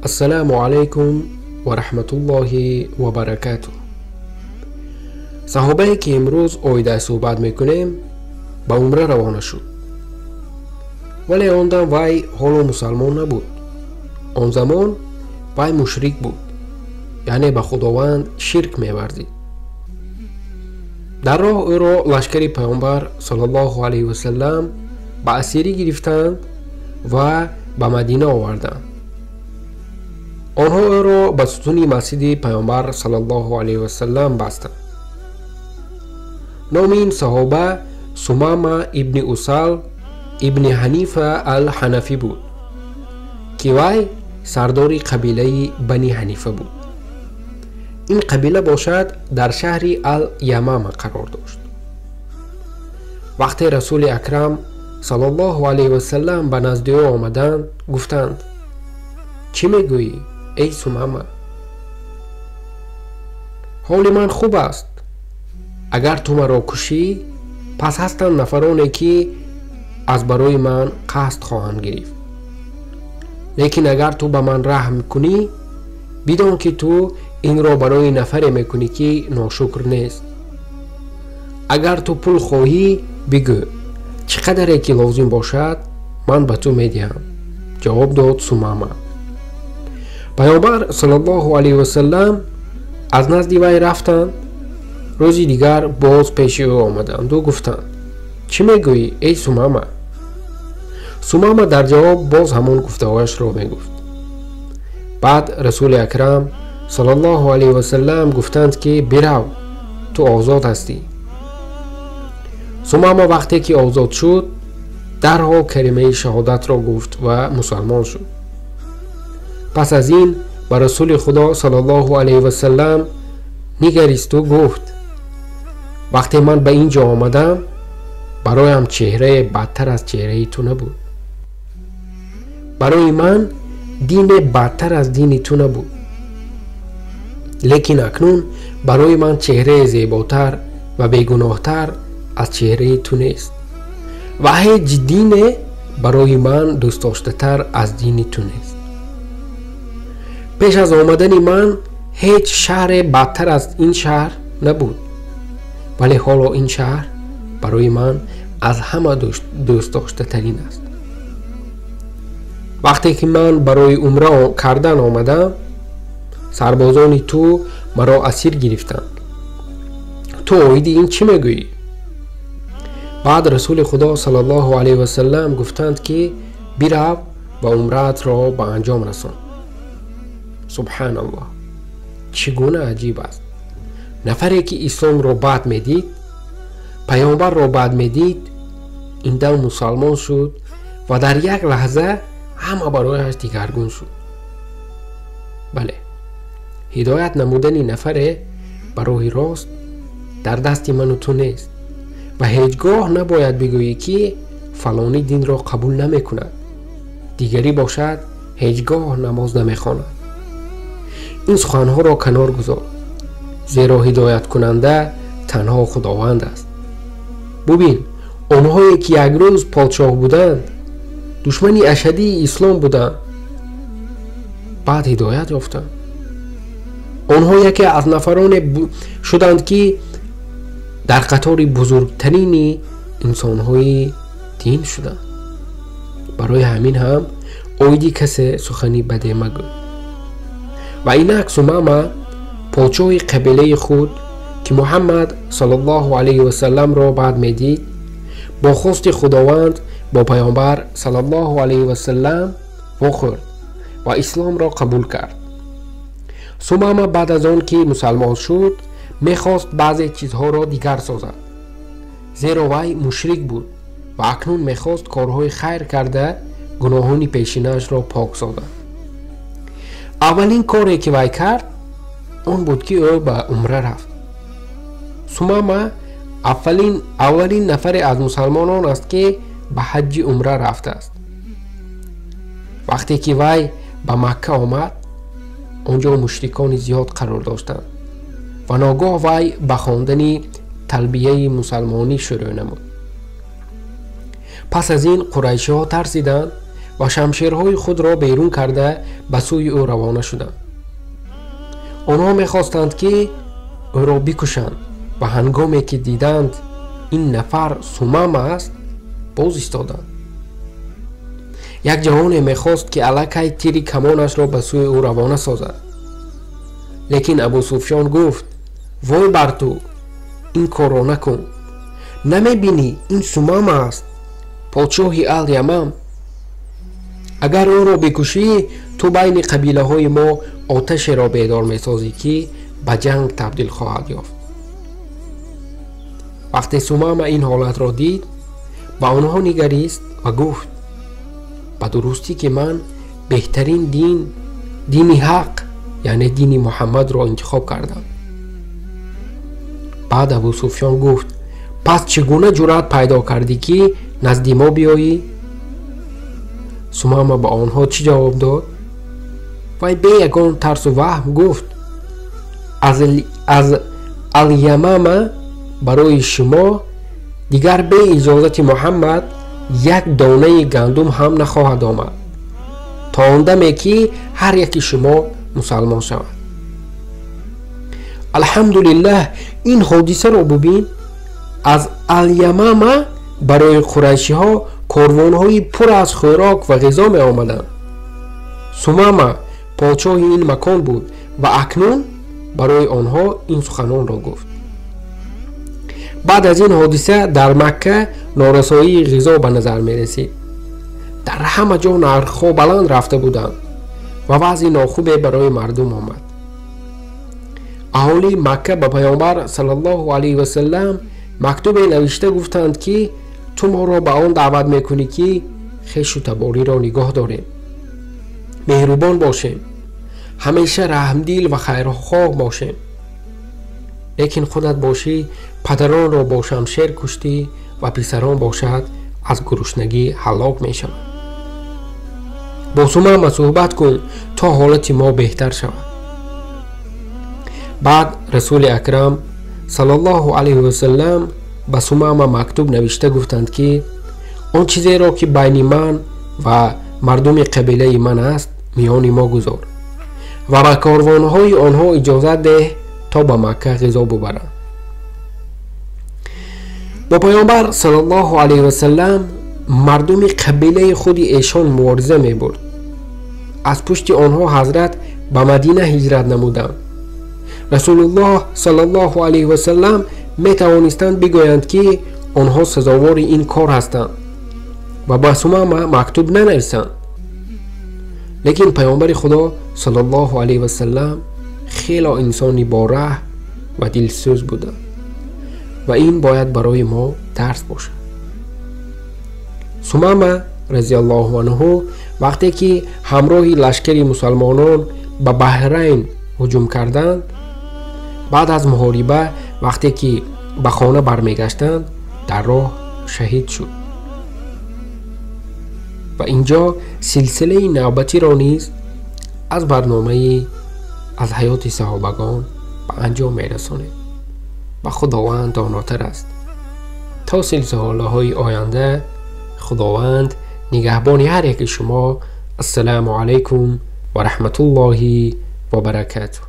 Ассалому алайкум ва раҳматуллоҳи ва баракатуҳ. Саҳобае ки имрӯз оида суҳбат мекунем, ба умра равона шуд. Вале он дам вай ҳоло мусалмон набуд. Он замон вай мушрик буд, яъне ба Худованд ширк меварзид. Дар роҳ ӯро лашкари Паёмбар саллаллоҳу алайҳи васаллам ба асирӣ гирифтанд ва ба Мадина оварданд. Онҳо ӯро ба сутуни масҷиди Паёмбар саллаллоҳу алайҳи васаллам бастанд. Номи ин саҳоба Сумама ибни Усал ибни Ҳанифа ал-Ҳанафӣ буд, ки вай сардори қабилаи Бани Ҳанифа буд. Ин қабила бошад дар шаҳри Ал-Ямама қарор дошт. Вақте Расули Акрам саллаллоҳу алайҳи васаллам ба назди ӯ омаданд, гуфтанд: чӣ мегӯӣ, эй Сумама? Ҳоли ман хуб аст. Агар ту маро кушӣ, пас ҳастанд нафароне ки аз барои ман қасд хоҳанд гирифт. Лекин агар ту ба ман раҳм кунӣ, бидон ки ту инро барои нафаре мекунӣ ки ношукр нест. Агар ту пул хоҳӣ, бигӯ, чӣ қадаре ки лозим бошад, ман ба ту медиҳам. Ҷавоб дод Сумама. Паёмбар саллаллоҳу алайҳи васаллам аз назди вай рафтанд. Рӯзи дигар боз пеши ӯ омаданду гуфтанд: чӣ мегӯӣ, эй Сумама? Сумама дар ҷавоб боз ҳамон гуфтаҳояшро мегуфт. Баъд Расули Акрам саллаллоҳу алайҳи васаллам гуфтанд ки бирав, ту озод ҳастӣ. Сумама вақте ки озод шуд, дарҳол калимаи шаҳодатро гуфт ва мусалмон шуд. Пас аз ин ба Расули Худо саллаллоҳу алайҳи васаллам нигаристу гуфт: вақте ман ба ин ҷо омадам, бароям чеҳрае бадтар аз чеҳраи ту набуд. Барои ман дине бадтар аз дини ту набуд. Лекин акнун барои ман чеҳраи зеботар ва бегуноҳтар аз чеҳраи ту нест ва ҳеҷ дине барои ман дӯстдоштатар аз дини ту нест. Пеш аз омадани ман ҳеҷ шаҳре бадтар аз ин шаҳр набуд, вале ҳоло ин шаҳр барои ман аз ҳама дӯстдоштатарин аст. Вақте ки ман барои умра кардан омадам, сарбозони ту маро асир гирифтанд. Ту оиди ин чӣ мегӯӣ? Баъд Расули Худо саллаллоҳу алайҳи васаллам гуфтанд ки бирав ва умраатро ба анҷом расон. Субҳаналлоҳ, чӣ гуна аҷиб аст! Нафаре ки исломро бад медид, паёмбарро бад медид, ин дам мусалмон шуд ва дар як лаҳза ҳама барояш дигаргун шуд. Бале, ҳидоят намудани нафаре ба роҳи рост дар дасти ману ту нест ва ҳеҷ гоҳ набояд бигӯӣ ки фалонӣ динро қабул намекунад, дигарӣ бошад ҳеҷ гоҳ намоз намехонад. Ин суханҳоро канор гузор, зеро ҳидояткунанда танҳо Худованд аст. Бубин, онҳое ки як рӯз подшоҳ буданд, душмани ашадии ислом буданд, баъд ҳидоят ёфтанд. Онҳо яке аз нафароне шуданд ки дар қатори бузургтарини инсонҳои дин шуданд. Барои ҳамин ҳам оиди касе сухани баде магӯ. Ва инак Сумама подшоҳи қабилаи худ ки Муҳаммад саллаллоҳу алайҳи васалламро бад медид, бо хости Худованд бо Паёмбар саллаллоҳу алайҳи васаллам вохӯрд ва исломро қабул кард. Сумама баъд аз он ки мусалмон шуд, мехост баъзе чизҳоро дигар созад, зеро вай мушрик буд ва акнун мехост корҳои хайр карда гуноҳони пешинаашро пок созад. Аввалин коре ки вай кард он буд ки ӯ ба умра рафт. Сумама аввалин нафаре аз мусалмонон аст ки ба ҳаҷҷи умра рафтааст. Вақте ки вай ба Макка омад, он ҷо мушрикони зиёд қарор доштанд ва ногоҳ вай ба хондани талбияи мусалмонӣ шурӯъ намуд. Пас аз ин қурайшиҳо тарсиданд ва шамшерҳои худро берун карда ба сӯи ӯ равона шуданд. Онҳо мехостанд, ки ӯро бикушанд ва ҳангоме ки диданд ин нафар Сумама аст, боз истоданд. Як ҷавоне мехост, ки аллакай тири камонашро ба сӯи ӯ равона созад. Лекин Абу Суфён гуфт: вой бар ту, ин корро накун. Намебинӣ ин Сумама аст, подшоҳи Ал-Ямам. Агар ӯро бикушӣ, ту байни қабилаҳои мо оташеро бедор месозӣ, ки ба ҷанг табдил хоҳад ёфт. Вақте Сумама ин ҳолатро дид, ба онҳо нигарист ва гуфт: ба дурустӣ ки ман беҳтарин дин, дини ҳақ, яъне дини Муҳаммадро интихоб кардам. Баъд Абу Суфён гуфт: пас чӣ гуна ҷуръат пайдо кардӣ, ки назди мо биёӣ? Сумама ба онҳо чӣ ҷавоб дод? Вай бе ягон тарсу ваҳм гуфт: аз Ал-Ямама барои шумо дигар бе иҷозати Муҳаммад як донаи гандум ҳам нахоҳад омад, то он даме ки ҳар яки шумо мусалмон шавад. Алҳамдулиллаҳ, ин ҳодисаро бубин. Аз Ал-Ямама барои қурайшиҳо корвонҳои пур аз хӯрок ва ғизо меомаданд. Сумама подшоҳи ин макон буд ва акнун барои онҳо ин суханонро гуфт. Баъд аз ин ҳодиса дар Макка норасоии ғизо ба назар мерасид. Дар ҳама ҷо нархҳо баланд рафта буданд ва вазъи нохубе барои мардум омад. Аҳолии Макка ба Паёмбар саллаллоҳу алайҳи васаллам мактубе навишта гуфтанд, ки ту моро ба он даъват мекунӣ, ки хешу табориро нигоҳ дорем, меҳрубон бошем, ҳамеша раҳмдил ва хайрхоҳ бошем. Лекин худат бошӣ падаронро бо шамшер куштӣ ва писарон бошад аз гуруснагӣ ҳалок мешаванд. Бо Сумама суҳбат кун, то ҳолати мо беҳтар шавад. Баъд Расули Акрам саллаллоҳу алайҳи васаллам ба Сумама мактуб навишта гуфтанд, ки он чизеро, ки байни ман ва мардуми қабилаи ман аст, миёни мо гузор ва ба корвонҳои онҳо иҷозат деҳ, то ба Макка ғизо бубаранд. Бо Паёмбар саллаллоҳу алайҳи васаллам мардуми қабилаи худи эшон мубориза мебурд. Аз пушти онҳо ҳазрат ба Мадина ҳиҷрат намуданд. Расулуллоҳ саллаллоҳу алайҳи васаллам метавонистанд бигӯянд, ки онҳо сазовори ин кор ҳастанд ва ба Сумама мактуб нанависанд. Лекин Паёмбари Худо саллаллоҳу алайҳи васаллам хело инсони бораҳ ва дилсӯз буданд ва ин бояд барои мо дарс бошад. Сумама разияллоҳу анҳу вақте ки ҳамроҳи лашкари мусалмонон ба Баҳрайн ҳуҷум карданд, баъд аз муҳориба вақте ки ба хона бармегаштанд, дар роҳ шаҳид шуд. Ва инҷо силсилаи навбатиро низ аз барномаи аз ҳаёти саҳобагон ба анҷом мерасонем ва Худованд донотар аст. То силсилаҳои оянда Худованд нигаҳбони ҳар яки шумо. Ассалому алайкум ва раҳматуллоҳи ва баракатуҳ.